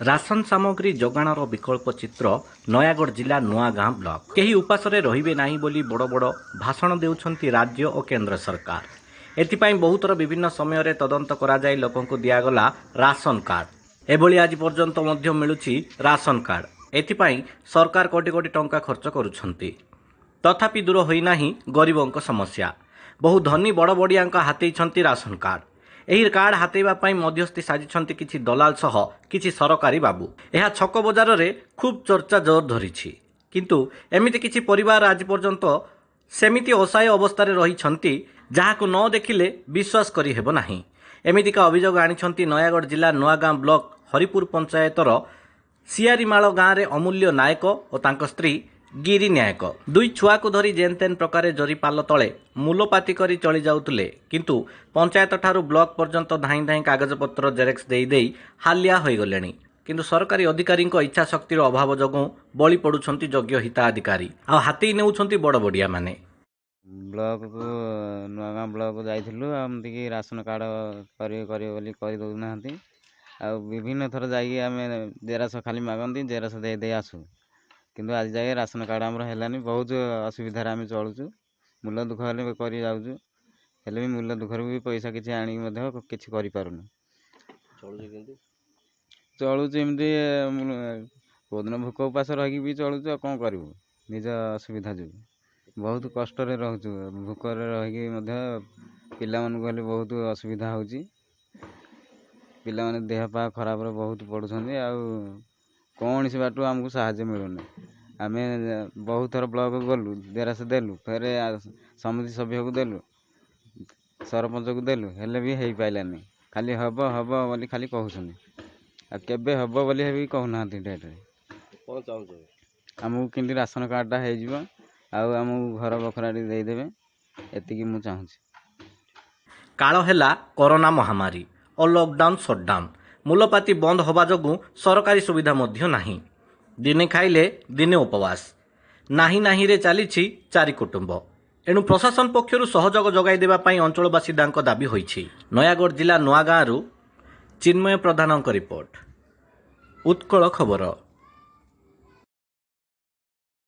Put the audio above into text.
Ration ସାମଗ୍ରୀ ଯୋଗାଣର ବିକଳ୍ପ ଚିତ୍ର ନୟାଗଡ଼ ଜିଲ୍ଲା ନୂଆଗାଁ ବ୍ଲକ। କେହି ଉପାସରେ ରହିବେ ନାହିଁ ବୋଲି ବଡ଼ ବଡ଼ ଭାଷଣ ଦେଉଛନ୍ତି ରାଜ୍ୟ ଓ କେନ୍ଦ୍ର ସରକାର। ଏଥିପାଇଁ ବହୁଥର ବିଭିନ୍ନ ସମୟରେ ତଦନ୍ତ କରାଯାଇ ଲୋକଙ୍କୁ ଦିଆଗଲା ରାସନ କାର୍ଡ଼। ଏଭଳି ଆଜି ପର୍ଯ୍ୟନ୍ତ ମଧ୍ୟ ମିଳୁଛି ରାସନ କାର୍ଡ଼। ଏଥିପାଇଁ ସରକାର କୋଟି କୋଟି ଟଙ୍କା ଖର୍ଚ୍ଚ କରୁଛନ୍ତି, ତଥାପି ଦୂର ହୋଇନାହିଁ ଗରିବଙ୍କ ସମସ୍ୟା। ବହୁ ଧନୀ ବଡ଼ ବଡ଼ିଆଙ୍କ ହାତେଇଛନ୍ତି ରାସନ କାର୍ଡ଼। ଏହି କାର୍ଡ଼ ହାତେଇବା ପାଇଁ ମଧ୍ୟସ୍ଥି ସାଜିଛନ୍ତି କିଛି ଦଲାଲ ସହ କିଛି ସରକାରୀ ବାବୁ। ଏହା ଛକ ବଜାରରେ ଖୁବ୍ ଚର୍ଚ୍ଚା ଜୋର ଧରିଛି। କିନ୍ତୁ ଏମିତି କିଛି ପରିବାର ଆଜି ପର୍ଯ୍ୟନ୍ତ ସେମିତି ଅସହାୟ ଅବସ୍ଥାରେ ରହିଛନ୍ତି, ଯାହାକୁ ନ ଦେଖିଲେ ବିଶ୍ୱାସ କରିହେବ ନାହିଁ। ଏମିତିକା ଅଭିଯୋଗ ଆଣିଛନ୍ତି ନୟାଗଡ଼ ଜିଲ୍ଲା ନୂଆଗାଁ ବ୍ଲକ ହରିପୁର ପଞ୍ଚାୟତର ସିଆରିମାଳ ଗାଁରେ ଅମୂଲ୍ୟ ନାୟକ ଓ ତାଙ୍କ ସ୍ତ୍ରୀ ଗିରି ନାୟକ। ଦୁଇ ଛୁଆକୁ ଧରି ଯେନ୍ ତେନ୍ ପ୍ରକାରେ ଜରିପାଲ ତଳେ ମୂଲପାତି କରି ଚଳି ଯାଉଥିଲେ। କିନ୍ତୁ ପଞ୍ଚାୟତ ଠାରୁ ବ୍ଲକ ପର୍ଯ୍ୟନ୍ତ ଧାଇଁ ଧାଇଁ କାଗଜପତ୍ର ଜେରକ୍ସ ଦେଇ ଦେଇ ହାଲିଆ ହୋଇଗଲେଣି। କିନ୍ତୁ ସରକାରୀ ଅଧିକାରୀଙ୍କ ଇଚ୍ଛାଶକ୍ତିର ଅଭାବ ଯୋଗୁଁ ବଳି ପଡୁଛନ୍ତି ଯୋଗ୍ୟ ହିତାଧିକାରୀ, ଆଉ ହାତେଇ ନେଉଛନ୍ତି ବଡ଼ ବଡ଼ିଆମାନେ। ବ୍ଲକକୁ, ନୂଆଗାଁ ବ୍ଲକ ଯାଇଥିଲୁ ଏମିତିକି ରାସନ କାର୍ଡ଼ କରିବେ କରିବେ ବୋଲି କରିଦେଉନାହାନ୍ତି। ଆଉ ବିଭିନ୍ନ ଥର ଯାଇକି ଆମେ ଜେରକ୍ସ ଖାଲି ମାଗନ୍ତି, ଜେରକ୍ସ ଦେଇ ଦେଇ ଆସୁ। କିନ୍ତୁ ଆଜି ଯାଏ ରାସନ କାର୍ଡ଼ ଆମର ହେଲାନି। ବହୁତ ଅସୁବିଧାରେ ଆମେ ଚଳୁଛୁ। ମୂଲ ଦୁଃଖ ହେଲେ ବି କରି ଯାଉଛୁ, ହେଲେ ବି ମୂଲ ଦୁଃଖରୁ ବି ପଇସା କିଛି ଆଣିକି ମଧ୍ୟ କିଛି କରିପାରୁନୁ। ଚଳୁଛୁ ଏମିତି, କେଉଁଦିନ ଭୋକ ଉପାସ ରହିକି ବି ଚଳୁଛୁ। ଆଉ କ'ଣ କରିବୁ, ନିଜ ଅସୁବିଧା ଯୋଗୁଁ ବହୁତ କଷ୍ଟରେ ରହୁଛୁ। ଭୋକରେ ରହିକି ମଧ୍ୟ ପିଲାମାନଙ୍କୁ ହେଲେ ବହୁତ ଅସୁବିଧା ହେଉଛି। ପିଲାମାନେ ଦେହ ପା ଖରାପରେ ବହୁତ ପଡ଼ୁଛନ୍ତି, ଆଉ କୌଣସି ବାଟୁ ଆମକୁ ସାହାଯ୍ୟ ମିଳୁନି। ଆମେ ବହୁତ ଥର ବ୍ଲକ ଗଲୁ, ଜେରକ୍ସ ଦେଲୁ, ଫେରେ ସମିତି ସଭ୍ୟକୁ ଦେଲୁ, ସରପଞ୍ଚକୁ ଦେଲୁ, ହେଲେ ବି ହେଇପାରିଲାନି। ଖାଲି ହେବ ହେବ ବୋଲି ଖାଲି କହୁଛନ୍ତି, ଆଉ କେବେ ହେବ ବୋଲି ବି କହୁନାହାନ୍ତି ଡେଟ୍ରେ। କ'ଣ ଚାହୁଁଛ? ଆମକୁ କେମିତି ରାସନ କାର୍ଡ଼ଟା ହେଇଯିବ ଆଉ ଆମକୁ ଘର ବଖରାଟି ଦେଇଦେବେ, ଏତିକି ମୁଁ ଚାହୁଁଛି। କାଳ ହେଲା କରୋନା ମହାମାରୀ ଓ ଲକଡାଉନ ସଟଡାଉନ। ମୂଲପାତି ବନ୍ଦ ହେବା ଯୋଗୁଁ ସରକାରୀ ସୁବିଧା ମଧ୍ୟ ନାହିଁ। ଦିନେ ଖାଇଲେ ଦିନେ ଉପବାସ, ନାହିଁ ନାହିଁରେ ଚାଲିଛି ଚାରି କୁଟୁମ୍ବ। ଏଣୁ ପ୍ରଶାସନ ପକ୍ଷରୁ ସହଯୋଗ ଯୋଗାଇ ଦେବା ପାଇଁ ଅଞ୍ଚଳବାସିନ୍ଦାଙ୍କ ଦାବି ହୋଇଛି। ନୟାଗଡ଼ ଜିଲ୍ଲା ନୂଆଗାଁରୁ ଚିନ୍ମୟ ପ୍ରଧାନଙ୍କ ରିପୋର୍ଟ, ଉତ୍କଳ ଖବର।